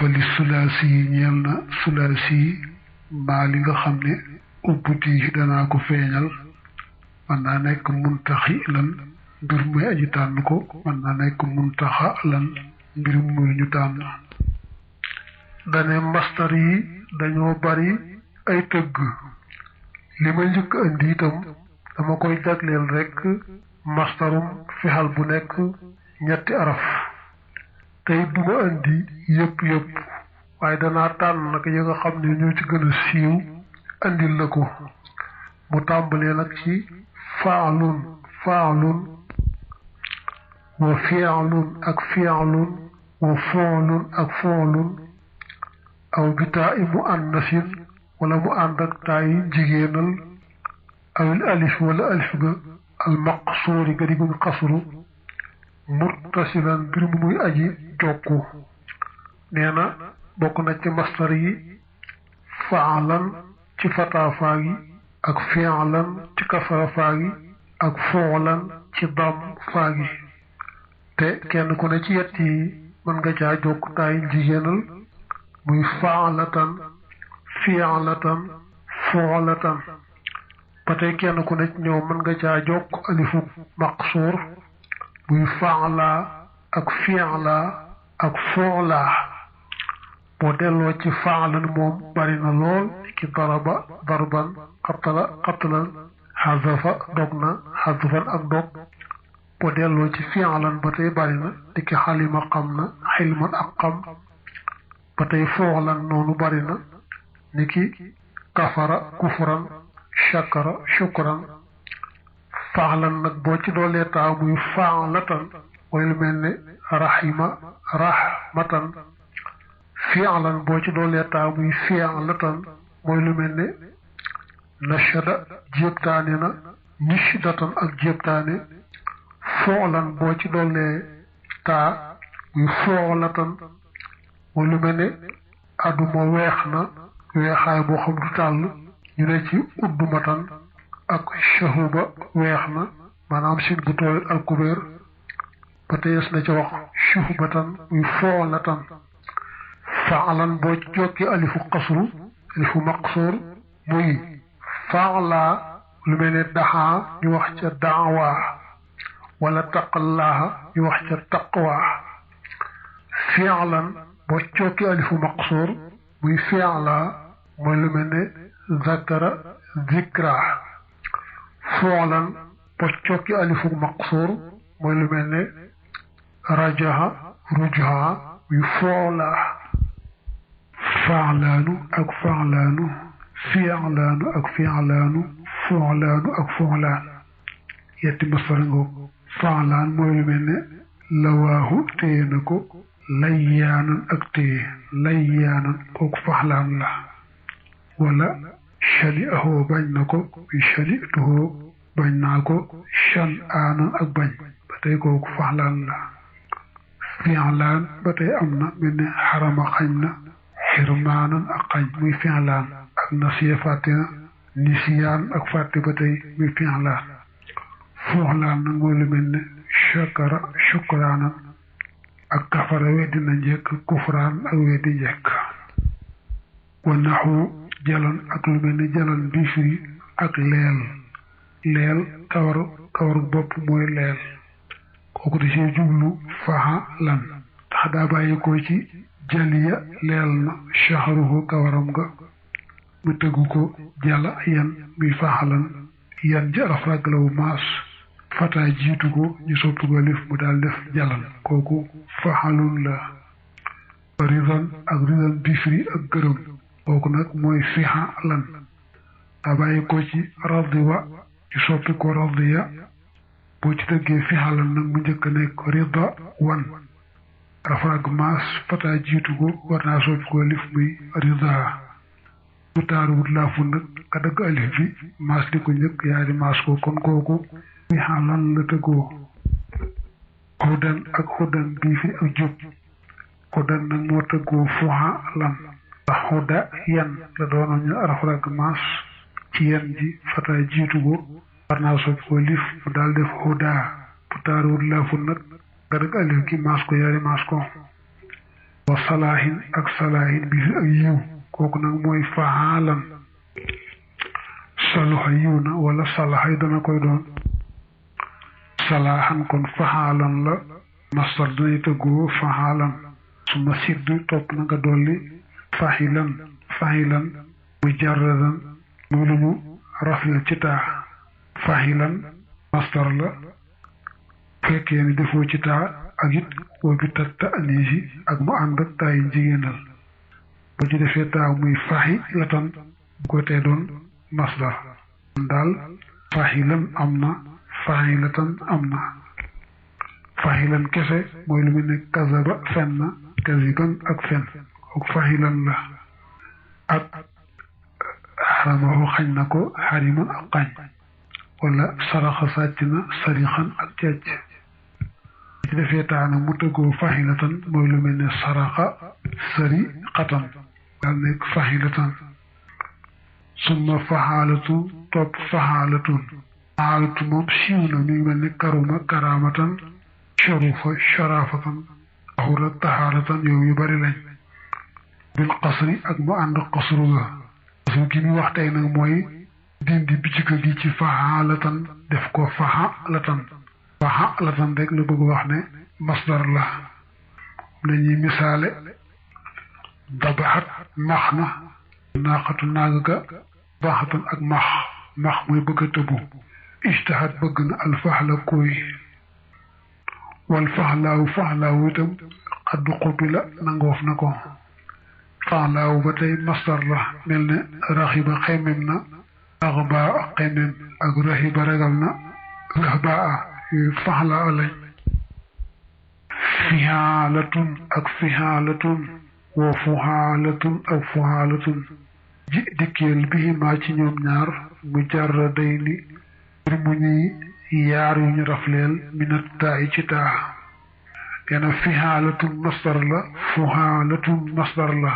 fali sulaasi yi ñeel na sulaasi yi maa li nga xam ne ubbuti danaa ko feeñal mën naa nekk muntaxi lan mbir muy aji tànn ko mën naa nekk muntaxa lan mbir muy ñu tànn dane mastar yi dañoo bari ay tëgg li ma njëkk indi itam dama koy jagleel rekk mastarum fexal bu nekk ñetti araf tey duma indi yëpp waaye danaa tànn nag yi nga xam ne ñoo ci gën a siiw andil la ko mu tàmbalee nag ci faalun wa fialun ak fialun wa foolun ak foolun aw bitaa i mu annasin wala mu ànd ak taayi jigéenal awil alif wala alif ga al maqsuuri ga di guñ xasru muttasilan mbir mu muy aji jokku nee na bokk na ci mastar yi faalan ci fataa faa gi ak fialan ci kasara faa gi ak foolan ci dam faa gi te kenn ku ne ci yett yi mën nga caa jokk taayi jigéenal muy faalatan fialatan foolatan ba tey kenn ku ne ci ñoom mën nga caa jokk alifu maqsuur muy faala ak fiala ak foola boo delloo ci faalan moom bari na lool ki daraba darban qatala qatlan xazafa dog na xazafan ak dog boo delloo ci fialan ba tey bari na di ki xalima xam na xilman ak xam ba tey foolan noonu bari na ni ki kafara kufran shakara shukran faalan nag boo ci doolee taa muy faalatan mooy lu mel ne rahima rahmatan fialan boo ci doolee taa muy fialatan mooy lu mel ne nashada jéebtaane na nishdatan ak jéebtaane foolan boo ci doolee taa muy foolatan mooy lu mel ne aduma weex na weexaay boo xam du tàll ñu ne ci uddumatan ak shahuba weex na maanaam sin bu tooy alkubeer ba tees na ci wax shuhbatan muy foolatan faalan boo ci jokki alifu qasru alifu maqsuur muy faala lu mel ne daxaa ñu wax ca daawaa wala taqallaaha ñu wax ca taqwaa fialan boo ci jokki alifu maqsuur muy fiala mooy lu mel ne zakara zikra foolan boo ci jokki alifu maqsuur mooy lu mel ne rajaha rujha muy foola faalaanu ak faalaanu fialaanu ak fialaanu foolaanu ak foolaan yetti masara ngoog faalaan mooy lu mel ne lawaahu téye na ko layyaanan ak téye layyaanan kooku faxlaan la wala shali ahoo bañ na ko muy shali tuhoo bañ naa ko shan aanan ak bañ ba tey kooku faxlaan la fialaan ba tey am na mel ne xarama xañ na xirmaanan ak xañ muy fialaan ak nasiya fàtte na nisiyaan ak fàtte ba tey muy fialaan fooxlaan nag mooy lu mel ne shakara shukraanan ak kafara weddi na njëkk kufraan ak weddi njëkk wa naxu jalan ak lu mel ne jalan bi firi ak leel kawar bopp mooy leel kooku da see jublu faxa lan tax daa bàyyi ko ci jaliya leel na shahruhu kawaram ga mu tëggu ko jala yan muy faxalan yan ji araf raglawu maas fata jiitu ko ñu soppi ko lif mu daal def jalan kooku faxalun la ridan ak ridan bifri ak gërëm kooku nag mooy fixa lan daa bàyyi ko ci radiwa ñu soppi ko radiya boo ci tëggee fixa lan nag mu njëkk nekk rida wan rafrag maas fata jiitu ko war naa soppi ko lif muy rida bu taaruwut laafu nag ka dëgg alif bi maas di ko njëkk yaari maas ko kon kooku fixa lan la tëggoo xudan ak xudan bii fi ak jub xudan nag moo tëggoo fuxa lan ndax xuda yan la doonoon ñu arafrag maas ci yan ji fata jiitu ko war naa soppi ko lif mu daal def xuda bu taaruwut laafu nag nga dëgg alif gi maas ko yaari maas ko wa salaahin ak salaahin bi ak yiw kooku nag mooy faalan saluxa yiw na wala salaxay dana koy doon salaaxan kon faalan la masdar danay tëggoo faalan su ma sidd topp na nga dolli fahilan mujarradan muy lu ñu rafil ci taa fahilan masdar la fekkee ni defoo ci taa ak it woo bi tatta anisi ak mu ànd ak taa yi jigéenal boo ci defee taa muy fahilatan bu ko tee doon masdar daal fahilan am na fahilatan am na fahilan kese mooy lu mu ne kazaba fen na kaziban ak fen ak fahilan la ak xaramahu xañ na ko xariman ak xañ wala saraxa sàcc na sarixan ak cecc ci defee taana mu tëggoo fahilatan mooy lu mel ne saraxa sari xatan daal nekk fahilatan summa faxaalatu topp faxaalatun faxaalatu moom siiw na mi ngi mel ne karuma karamatan sharufa sharafatan taxura taxaaratan yow yu bari lañ bil qasri ak mu ànd qasru ga qasru gi mu wax tey nag mooy dindi bijjiga gi ci faxaalatan def ko faxaalatan rek la bëgg wax ne masdar la lañuy misaale dabaxat max na naaxatu naag ga baxatan ak max mooy bëgg a tëbu ishtahat bëgg na alfaxla koy wal faxlaawu itam xaddu xubi la nangoof na ko faxlaawu ba tey masdar la mel ne raxiba xemem na axbaa ak xemem ak raxiba ragal na rahbaa yooyu faxlaa lañ fihaalatun ak fihaalatun wa fuhaalatun ak fuhaalatun ji dikkeel bii maa ci ñoom ñaar mujarradayni mbir mu ñuy yaar yu ñu rafleel minat taa yi ci taa yana fihaalatun masdar la fuhaalatun masdar la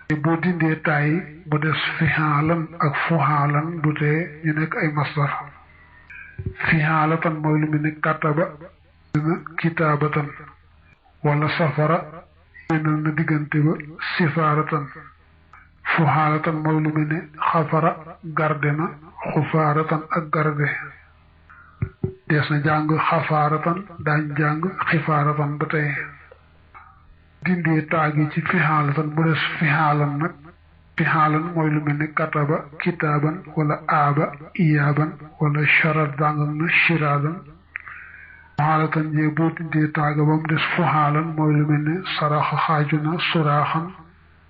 te boo dindee taa yi bu des fihaalan ak fuhaalan du tee ñu nekk ay masdar fihaalatan mooy lu mu ne kataba dina kitaabatan wala safara yéenal na diggante ba sifaaratan fuhaalatan mooy lu mu ne xafara garde na xufaaratan ak garde dees na jàng xafaaratan daañ jàng xifaaratan ba tey dindee taagi ci fihaalatan mu des fihaalan nag fihaalan mooy lu mel ne kataba kitaaban wala aaba iyaaban wala sharat jàngam na shiraadan fuhaalatan jee boo dindee taaga ba mu des fuhaalan mooy lu mel ne saraxa xaaju na suraaxan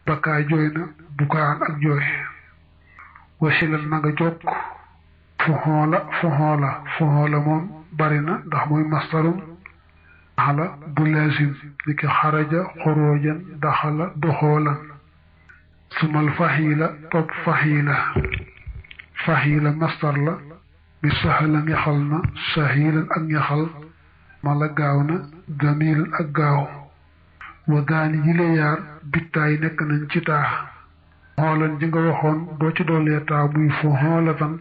bakkaa jooy na bukaan ak jooy wasilal na nga jokk fuxoola moom bari na ndax mooy masdarum daxala bu laasim ni ki xaraja xuroojan daxala doxoolan sumal faxiila topp faxiila masdar la bi saxala ngexal na saxiilan ak ngexal mala gaaw na gamiilan ak gaaw wa daani yi la yaar bittaay nekk nañ ci taa xoolan ji nga waxoon boo ci doolee taa muy fu xoolatan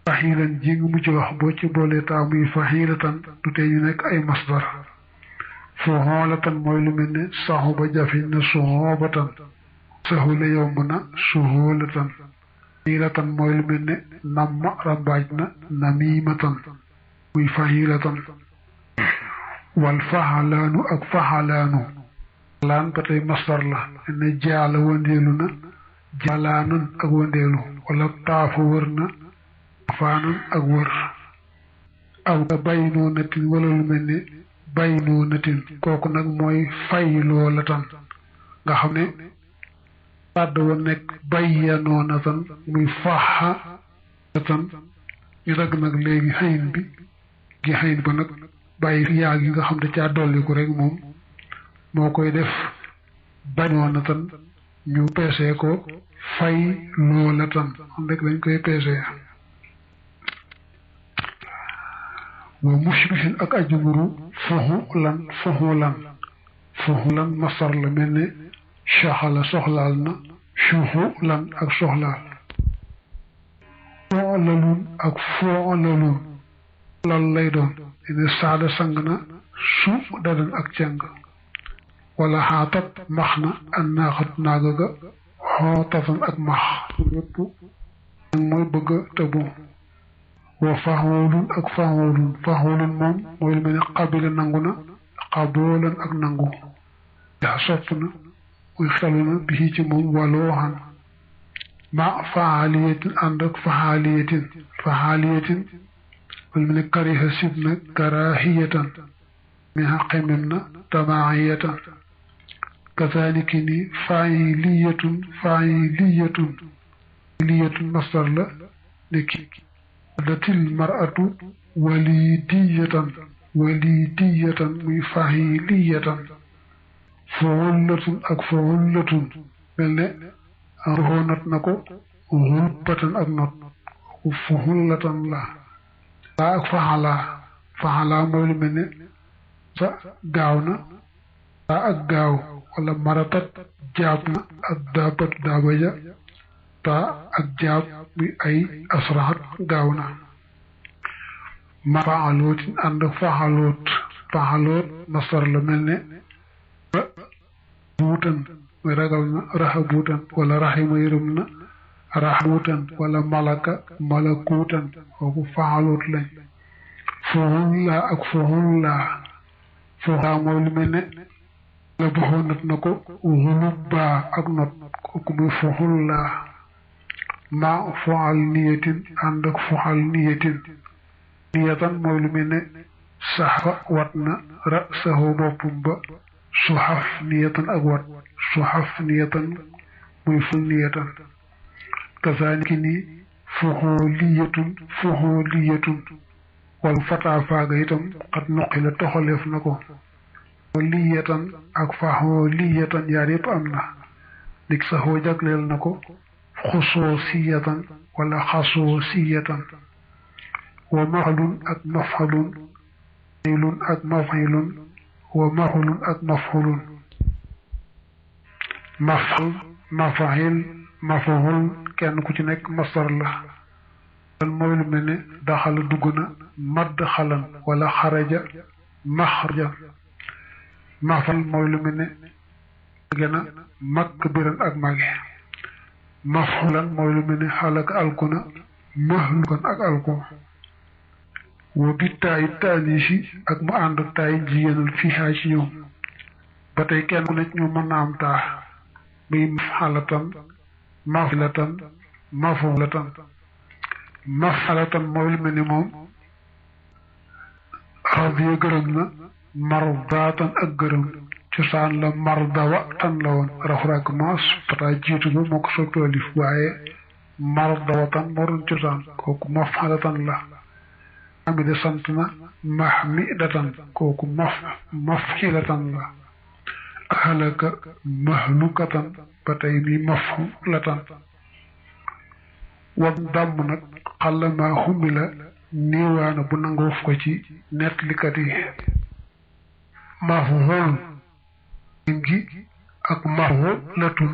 faxiilan ji nga mujj wax boo ci boolee taa muy faxiilatan du tee ñu nekk ay masdar fu xoolatan mooy lu mel ne saxu ba jafeñ na suxoobatan saxu la yomb na suxoolatan faxiilatan mooy lu mel ne namma rambaaj na namiimatan muy faxiilatan wal faxalaanu ak faxalaanu laan ba tey masdar la ne jaala wëndeelu na jalaanan ak wëndeelu wala taafa wër na faanan ak wër aw nga baynoo natin wala lu mel ne baynoo natin kooku nag mooy fayloo la tan nga xam ne pàdd wa nekk bayyanoo na tan muy faxa la tan ñu dagg nag léegi xayn bi gi xayn ba nag bàyyi yaag yi nga xam ne caa dolliku rek moom moo koy def bañoo na tan ñu peesee ko fay loo la tan xam rek dañ koy peesee wa mushbihin ak ajumuru fuxu lan masar la mel ne shaxala soxlaal na shuxu lan ak soxlaal foolalun ak foolalun lal lay doon ne saada sang na su dadan ak ceng wala xaatat max na an naaxat naaga ga xootatan ak max lépp nag mooy bëgg a tëbu wa faxoolun ak faxoolun moom mooy lu mel ne xabila nangu na xaboolan ak nangu yaa sopp na muy xelu na bi ci moom wàllu waxan ma faaliyatin ànd ak faaliyatin wala mu ne kariha sib na karahiyatan mi xaqemem na tamaayatan kazaliki ni failiyatun masdar la ne ki datil mar'atu walidiyatan muy failiyatan fuullatun ak fuullatun mel ne ruxoonat na ko xulbatan ak not fuullatan la laa ak faxalaa mooy lu mel ne sa gaaw na laa ak gaaw wala maratat jaab na ak daabatu daaba ja taa ak jaab muy ay asraxat gaaw na ma faxalootin ànd faxaloot masar la mel ne buutan muy ragal na raxabuutan wala raxima yërëm na raxbuutan wala malakuutan kooku faxaloot lañ fuxullaa ak fuxullaa mooy lu mel ne la boxoonat na ko xulubbaa ak not kooku muy fuxullaa ma fuxal niyatin ànd ak fuxal niyatan mooy lu mel ne saxfa wat na ra saxoo boppum ba suxaf niyatan ak wat suxaf niyatan muy ful niyatan kazaalika ni fuxooliyatun wal fataa faaga itam xat noqi la toxaleef na ko liyatan ak faxooliyatan yaar yëpp am na lig saxoo jagleel na ko xusoosiyatan wala xasoosiyatan wa maxlun ak mafxalun maylun ak mafxilun wa maxulun ak mafxulun mafaxil kenn ku ci nekk masdar la dan mooy lu mel ne daxala dugg na madd xalan wala xaraja maxraja mafal mooy lu mel ne gën a makk biran ak mage mafxulan mooy lu mel ne xalak alkuna mahlukan ak alko wa bittaayi taanisi ak mu ànd ak taay jigéenal fiixaa ci ñoom ba tey kenn ku nekk ñu mën na am taa muy mafxalatan mafilatan mafxalatan mooy lu mel ni moom radiya gërëm na mardaatan ak gërëm cosaan la mardawa tan la woon rafraak maas pata jiitu ba moo ko soppi alif waaye mardawa tan moo doon cosaan kooku mafxalatan la amide sant na mahmidatan kooku mafxilatan la halaka mahlukatan ba tey mi mafxulatan wam dàmm nag xalla maa xummi la néewaana bu nangoof ko ci nettalikat yi mafxul gi ak mafxulatun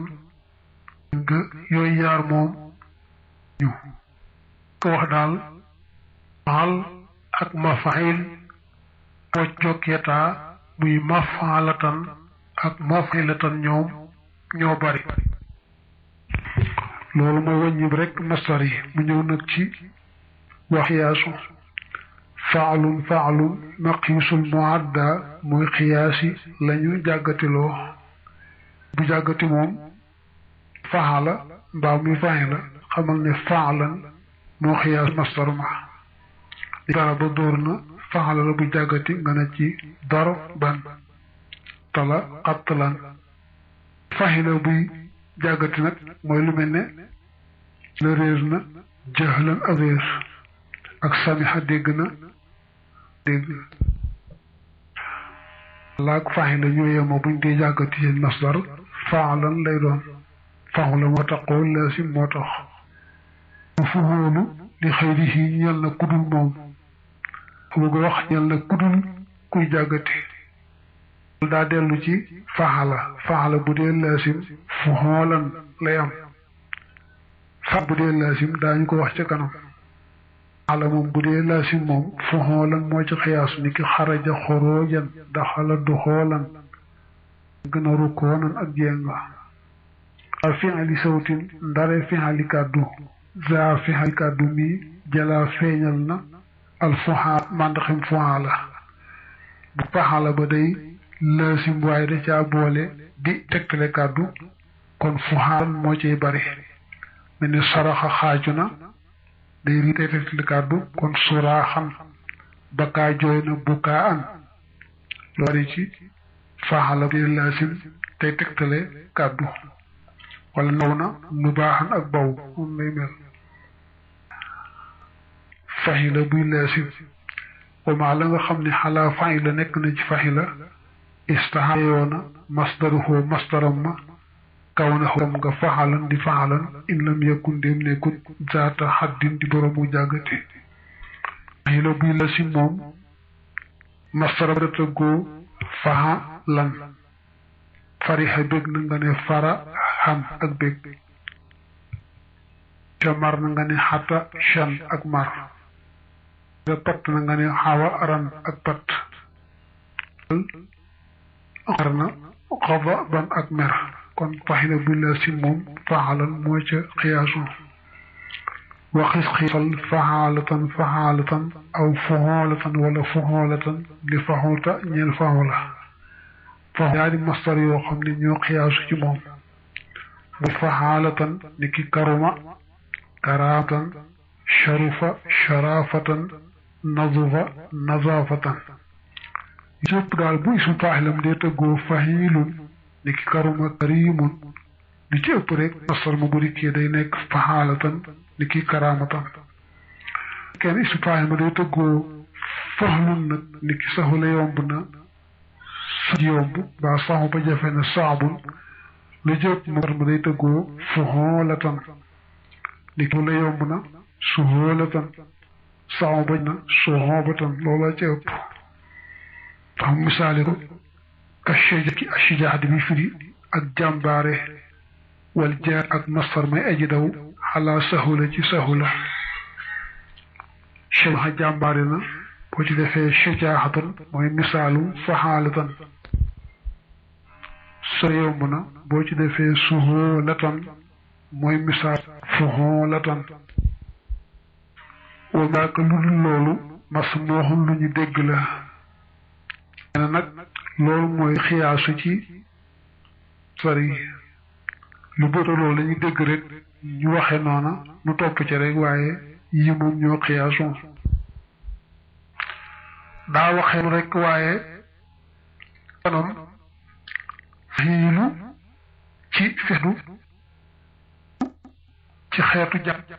nga yooyu yaar moom ñu ko wax daal maal ak mafaxil boo jokkeetaa muy mafxalatan ak mafxilatan ñoo bari loolu mooy wàññi rek masdar yi mu ñëw nag ci wax yaasu faalun maqiisul muadda mooy xiyaasi lañu jàggatiloo bu jàggati moom faala mbaa muy faxi la xamal ne faalan moo xiyaas masdar ma dara ba dóor na faala la bu jàggati nga ne ci darban tala qatlan faxi la buy jàggati nag mooy lu mel ne la réer na jahlan ak réer ak samiha dégg laak faxi la ñoo yemoo buñ dee jàggati seen masdar faalan lay doon faxu la moo tax xool laasim moo tax mu fuxóolu li xëyri yi ñel na kudul moom bëgg wax ñel na kudul kuy jàggati daa dellu ci faxala bu dee laasim fuxoolan lay am fa bu dee laasim daañu ko wax ca kanam faxala moom bu dee laasim moom fuxoolan moo ci xiyaas ni ki xaraja xoroojan daxala duxoolan gën a rukkoonan ak jénga al fi'li sawtin ndare fi'li kàddu za fi'li kàddu mi jala feeñal na al fuhaal màndaxim fuhaala bu faxala ba day laasim waaye da caa boole di tegtale kàddu kon fuhaal moo ciy bari mel ni saraxa xaaju na day ri tey tegtale kàddu kon suraaxan bakaa jooy na bukaa an lu bari ci faxala di laasim tey tegtale kàddu wala naw na nu baaxan ak baw moom lay mel faxila buy laasim wa maa la nga xam ne xalaa faxila nekk na ci faxila istahayoona masdaruhu masdaram ma kaw na xam nga faxalan di faxalan in lam yakun dem nekkut zaata xaddin di boroomu jàggate faxila buy laasim moom masdaram da tëggoo faxalan farixa bég na nga ne fara xam ak bég te mar na nga ne xata chan ak mar te patt na nga ne xawa ran ak patt xar na xaba ban ak mer kon faxila bu la si moom faxalan moo ca xiyaasu waxis xiifal faxaalatan aw fuxoolatan wala fuxoolatan li faxulta ñeel faxula faxu ñaari mastar yoo xam ne ñoo xiyaasu ci moom bu faxaalatan ni ki karuma karaatan sharufa sharafatan nazufa nazafatan yëpp daal bu isu faaxilam dee tëggoo faxiilun ni ki karuma karimun li ci ëpp rek mastar ma bu dikkee day nekk faxaalatan ni ki karamatan kenn isu faaxilma day tëggoo faxlun nag ni ki saxula yomb na sax yomb baa saxu ba jafe na saabun lu jëpp mastar ma day tëggoo fuxoolatan ni ki la yomb na suxoolatan saxu ba na suxoobatan loola ci ëpp xam misaali ko ka ki ashijaadi bi firi ak jàmbaare wal jaar ak mastar may aji daw xalaa sahula ci sahula shajaha jàmbaare na boo ci defee shajaahatan mooy misaalu faxaalatan sa yomb na boo ci defee suxoolatan mooy misaal fuxoolatan wa maaka lu dul loolu mas mooxun lu ñu dégg la nee na nag loolu mooy xiyaasu ci sari lu bëta loolu lañuy dégg rek ñu waxe noona nu topp ci rek waaye yi moom ñoo xiyaasu daa waxee rek waaye kanam xiilu ci fexdu ci xeetu jàpp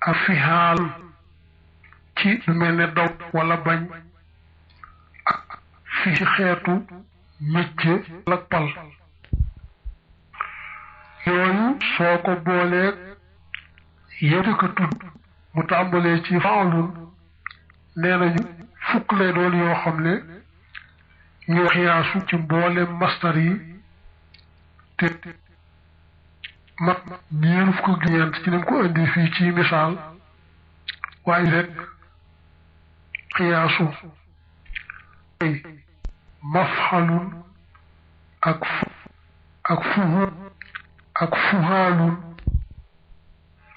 ak fihaal ci lu mel ne daw wala bañ ak fi ci xeetu mécce la pal yooyu soo ko boolee yëpp ko tudd mu tàmbalee ci faalun nee nañu fukk lay doon yoo xam ne ñoo xiyaasu ci mboolem mastar yi te mat ñeent fukk ak ñeent ci ni mu ko indi fii ci misaal waaye rek xiyaasu ay mafxalun ak fuhu ak fuhaalun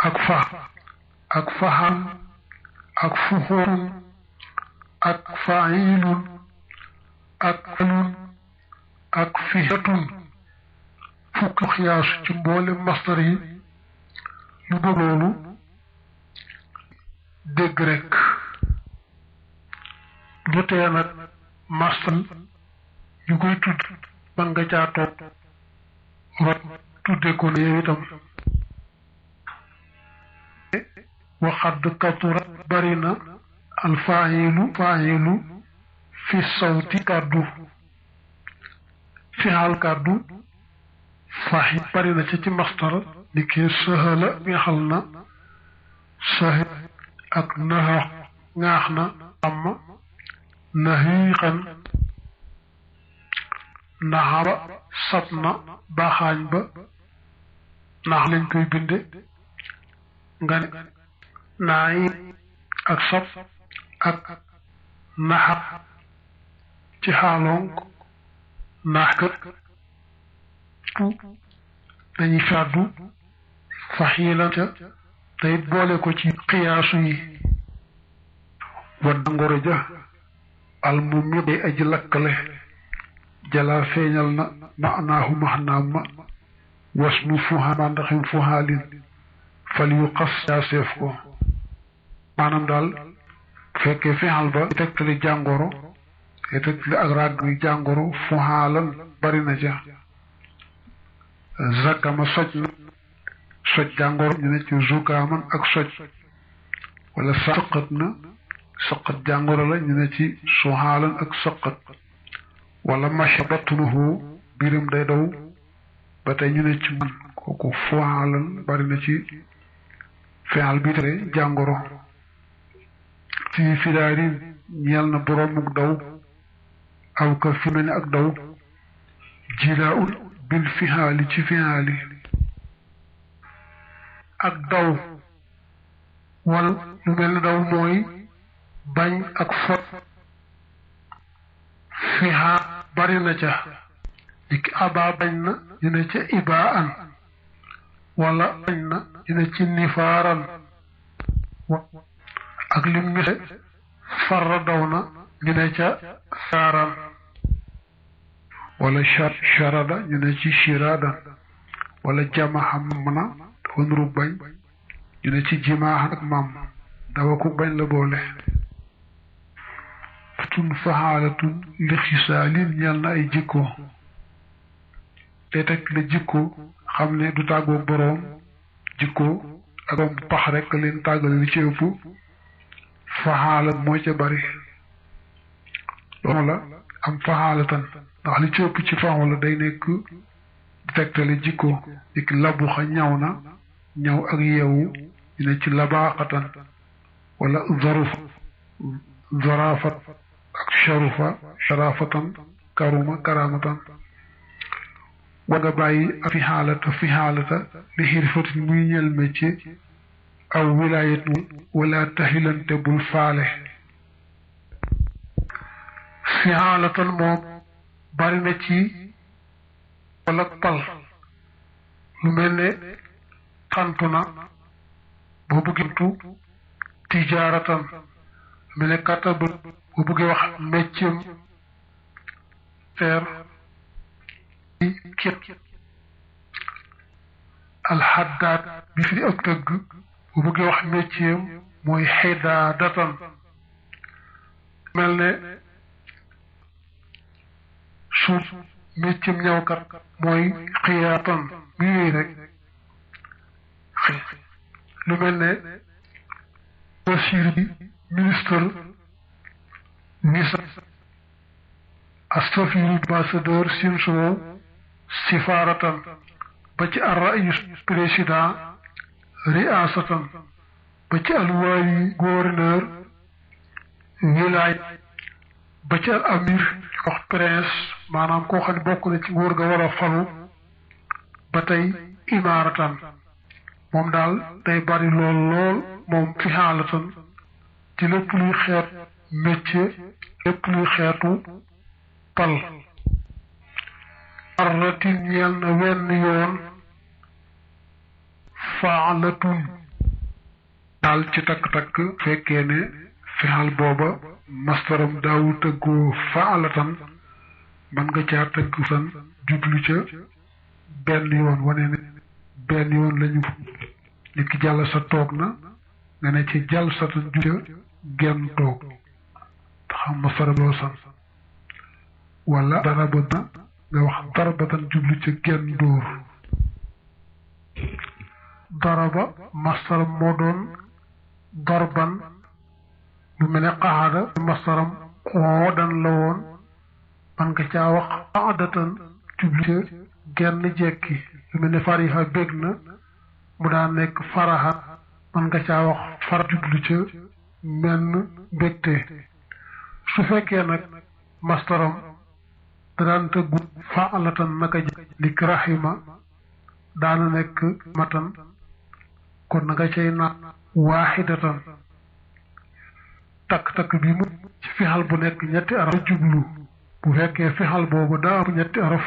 ak fa ak fahal ak fuhurun ak failun ak alun ak fihatun fukk xiyaasu ci mboole mastar yi lu bëgg loolu dégg rek lu tee nag mastar yu koy tudd man nga caa toog rot tudde ko ne yow itam waxadd katurat bari na al faayilu fi sawti kàddu fi xaal kàddu faxi bari na ci mastar ni kee sahala weexal na sahi ak naxa ŋaax na am naxiixan naxaba sab na baaxaañ ba naax lañ koy binde nga ne naay ak sab ak naxab ci xaalonk ndax kat dañuy fàddu faxiilan ca te it boole ko ci xiyaasu yi wa dangoro ja al mu mi day aji lakkale jalaa feeñal na maanaahu maxnaam ma wasnu fuha mandaxim fuhaalin fal yu xas jaaseef ko maanaam daal fekkee fexal ba tegtali jàngoro te tegtali ak ràgg jàngoro fuhaalan bari na ca zakama soj na soj jàngoro ñu ne ci zukaaman ak soj wala saqat na saqat jàngoro la ñu ne ci suhaalan ak saqat wala masha batnuhu biiram day daw ba tey ñu ne ci man kooku fuhaalan bari na ci fexal bi tere jàngoro ci firaarin ñeel na boroomuk daw aw ka fi mel ni ak daw jilaa'ul bil fihaali ci fihaali ak daw wala lu mel ni daw mooy bañ ak fot fiha bari na ca dik aba bañ na ñu ne ca ibaan wala bañ na ñu ne ci nifaaran ak lim mise farra daw na ñu ne ca saaran wala sharada ñu ne ci shiradan wala jamaha na dafa nuru bañ ñu ne ci jimaahan ak mam dawa ku bañ la boole tun faxaalatun li xisaalin ñel na ay jikko te teg la jikko xam ne du tàggoo boroom jikko ak borom pax rek leen tàggale li ci ëpp faxaala moo ca bari loolu la am faxaalatan ndax li ci ëpp ci faxu la day nekk di tegtale jikko ik labuxa ñaw na ñaw ak yeewu ñu ne ci labaaxatan wala zaruf zarafat ak sharufa sharafatan karuma karamatan wa nga bàyyi fi xaalata li xirfatin muy ñel métier aw wilayat wala taxilante bul faale fi xaalatan moom bari na ci wala pal lu mel ne xantu na boo bëggintu tijaaratan mel ne kàttal boo bëggee wax métier feer kit alxaddaat bi fi ak tëgg bu bëggee wax métier mooy xidaadatan mel ne suuf métier ñawkat mooy xiyaatan bi yooyu rek lu mel ne wasiir bi ministre visa astafir ambassadeur sinsuwo sifaaratan ba ci ar-raïs président riasatan ba ci alwaali gouverneur wilaay ba ci al amir wax prince maanaam koo xam ne bokk na ci nguur ga war a falu ba tey imaaratan moom daal day bari lool moom fi xaalatan ci lépp luy xeet métier lépp luy xeetu pal arratin ñeel na wenn yoon faalatun daal ci takk-takk fekkee ne fexal booba mastaram daawu tëggoo faalatan man nga caa tëgg san jublu ca benn yoon wane ne benn yoon lañu nit ki jàll sa toog na nga ne ci jàll sa jub ca genn toog taxam mastaram loo san wala daraba na nga wax darabatan jublu ca genn dóor daraba mastaram moo doon darban lu mel ne qaada mastaram qoodan la woon man nga caa wax qaadatan jublu ca genn jekki lu mel ne fariha bég na mu daa nekk faraha man nga caa wax far jublu ca menn mbégte su fekkee nag mastaram daan tëggu faalatan naka lik rahima daana nekk matan kon na nga cay naat waaxidatan takk-takk bi mu ci fixal bu nekk ñetti araf jublu bu fekkee fixal boobu daa am ñetti araf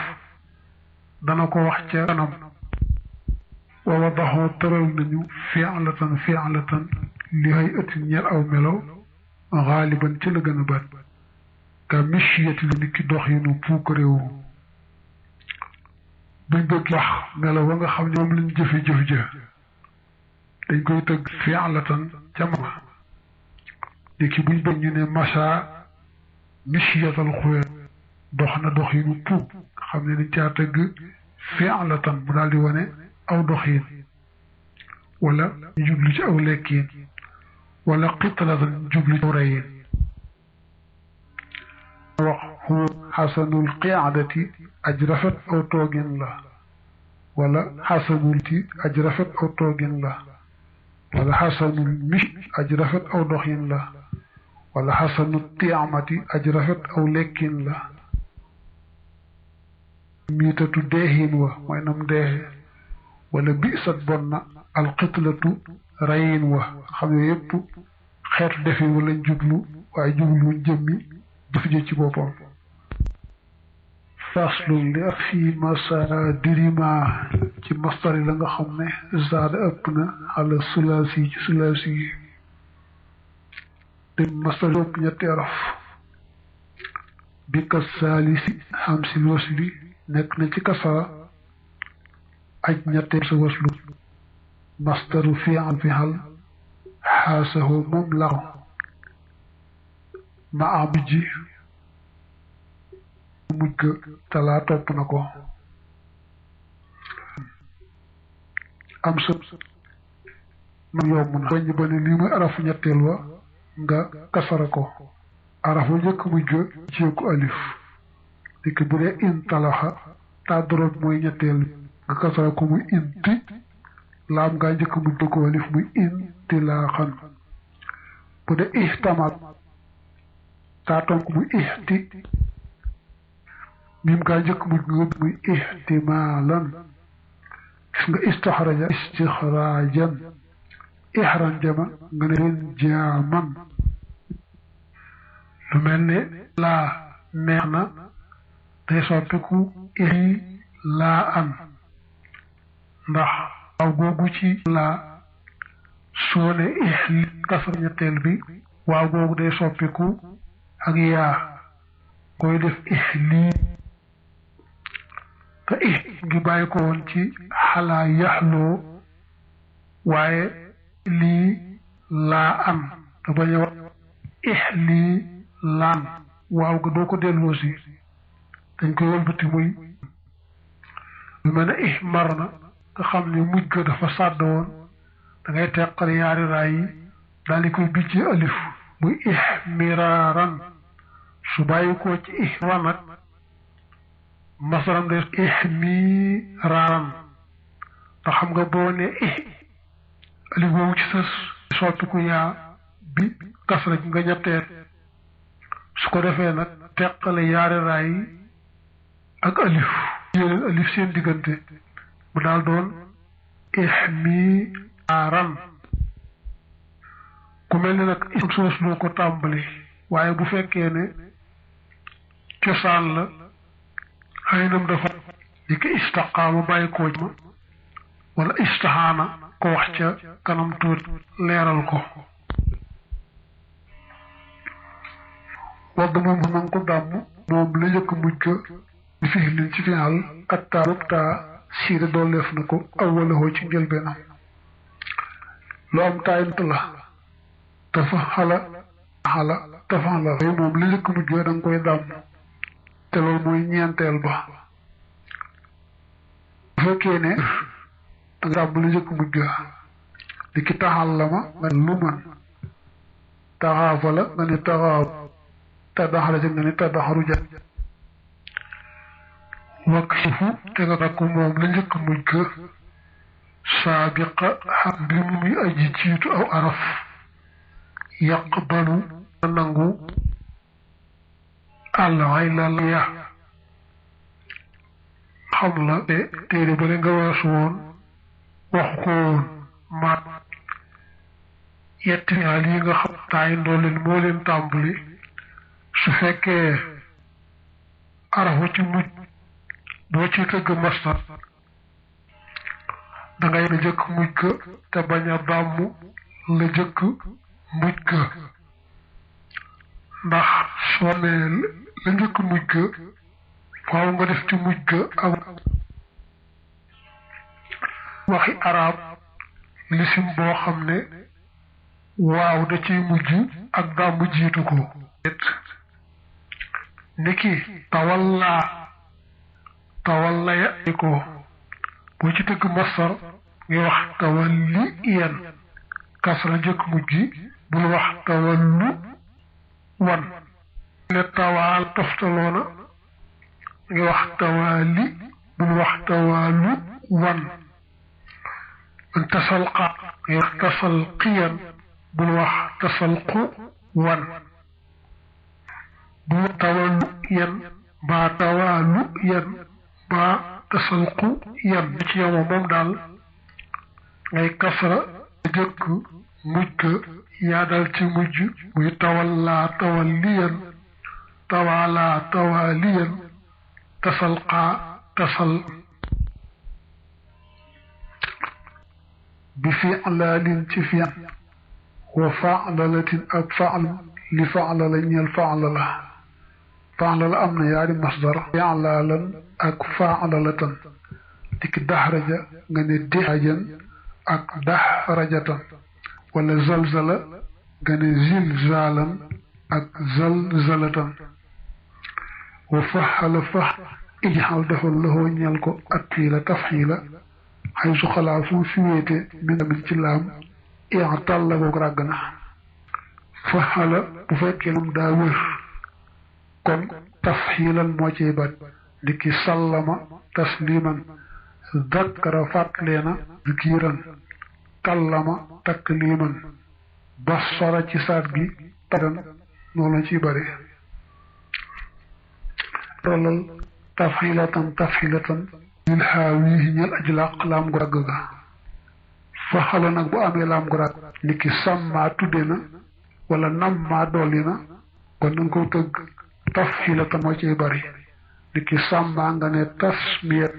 dana ko wax ca kanam wa wadaxoo tëral nañu fi'latan li hay ëttin ñeer aw melo xaaliban ci la gën a bat ka mishiyati li nit ki dox yi nu puuk réew buñ bëgg wax melo wa nga xam ne moom lañ jëfe jëf ja dañ koy tëgg fi'latan ca ma nit ki buñ bëgg ñu ne masa mishiyatal xuwet dox na dox yi nu puuk xam ne dañ caa tëgg fi'latan mu daal di wane aw doxiin wala ñu jublu ci aw lekkiin wala qitlatan jublu ci aw reyin wax huwa xasanul qiadati aj rafet aw toogin la wala xasanul ti aj rafet aw toogin la wala xasanul mish aj rafet aw doxin la wala xasanul tiamati aj rafet aw lekkin la miitatu deexin wa mooy nam deexe wala bisat bon na alxitlatu rayin wa xam ne yépp xeetu defin wala jublu waaye jublu jëmmi daf jë ci boppam faslun li ak fii masaadirima ci mastari la nga xam ne zaada ëpp na ala sulaasi ci sulaasi yi te mastari ëpp ñetti araf bi ka saalisi xam si wasli nekk na ci kasara aj ñetteel sa waslu mastaru fi'al fi'al xaasahu moom law ma abiji mujj ga talaa topp na ko am sa man yomb na waññ ba ne lii mooy arafu ñetteel wa nga kasara ko arafu njëkk mujj ga jéeku alif dikk bu dee in talaxa tàddoroot mooy ñetteel nga kasara ko muy inti laam ngaa njëkk mujj ga ko alif muy intilaaxan bu dee ihtamaat taatoon ko muy ihti mim ngaa njëkk mujj ga muy ihtimaalan gis nga istaxraja istixraajan ixran jama nga ne leen jaaman lu mel ne laa neex na day soppiku ixi laa an ndax waaw googu ci laa soo ne ixli kasar ñetteel bi waaw googu day soppiku ak yaa koy def ixli te ix ngi bàyyi ko woon ci xalaa yaxloo waaye lii laa an te bañ a wax ixli laan waaw ga doo ko delloo si dañ koy wëlbati muy lu mel ne ihmar na nga xam ne mujj ga dafa sàdd woon da ngay teqale yaari raay yi daal di koy bijji alif muy ihmiraaran su bàyyi ko ci ihwa nag masaram de ihmiraaran ndax xam nga boo ne alif boobu ci sës soppiku yaa bi kasra ji nga ñetteet su ko defee nag teqale yaari raay yi ak alif yeneen alif seen diggante mu daal doon ihmiraaran ku mel ne nag ism soos loo ko tàmbali waaye bu fekkee ne cosaan la xëy nam dafa di ko istaqaama bàyyi kooj ma wala istahaana ko wax ca kanam tuut leeral ko wadd moom xam nga ko dàmm moom la njëkk mujj ko di fihlin ci final ak taarub taa siire dooleef na ko awwalahoo ci njëlbeenam lu am taayint la dafa xala la moom la njëkk mujj da nga koy dàmm te loolu mooy ñeenteel ba bu fekkee ne da nga dàmm la njëkk mujj di ki taxal la ma nga ne lu man taxaafa la nga ne taxaaw tadaxara ja nga ne tadaxaru ja wakk sifu te nga takku moom la njëkk mujj ga saabiqa xam bi mu muy aji jiitu aw araf yaqbalu nangu àllay la ya xam la te téere ba nga weesu woon waxu ko woon maat yetti ñaar yi nga xam taay ndoo leen moo leen tàmbali su fekkee arafu ci mujj boo ci tëgg masdar dangay la jëkk mujj ga te bañ a bàmmu la jëkk mujj ga ndax soo nee la njëkk mujj ga faaw nga def ci mujj ga ak waxi arab lisim boo xam ne waaw da ciy mujj ak dàmm jiitu ko niki tawalla ya ko boo ci tëgg masdar ngi wax tawalli yan kasra njëkk mujj gi bul wax tawallu wan ne tawaal toftaloona ngi wax tawaali bul wax tawaalu wan tasalqa ngi wax tasalqiyan bul wax tasalqu wan bu tawallu yan mbaa tawaalu yan mbaa tasalqu yan ci yow moom daal ngay kasra jëkk mujj ga yaa dal ci mujj muy tawallaa tawalliyan tawaalaa tawaaliyan tasalqaa tasal bi fi'laanin ci fi'l wa fa'lalatin ak fa'l li fa'la la ñeel fa'la la fa'la la am na yaari masdar fi'laalan ak fa'lalatan dik daxraja nga ne dixajan ak daxrajatan wala zalzala nga ne zilzalan ak zalzalatan wa faxala fax ijxal defal laxoo ñeel ko attiila tafxiila xay su xalaa fu fi wéete min ci laam ixtal la boog ràgg na faxala bu fekkee moom daa wér kon tafxiilan moo ciy bat di ki sallama tasliman dakkara fàtleena zikiran kallama takliman basara ci saat gi tadan noonu la ciy bari tollal tafxilatan lil xaawi ñel aji làq laam gu ràgg ga faxala nag bu amee laam gu ràgg ni ki sàmmaa tudde na wala nammaa dolli na kon danga ko tëgg tafxilatan moo ciy bari ni ki sàmmaa nga ne tasmiyat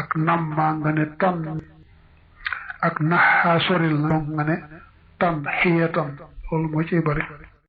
ak nammaa nga ne tan ak naxaa soril na nga ne tan xiyatan loolu moo ciy bari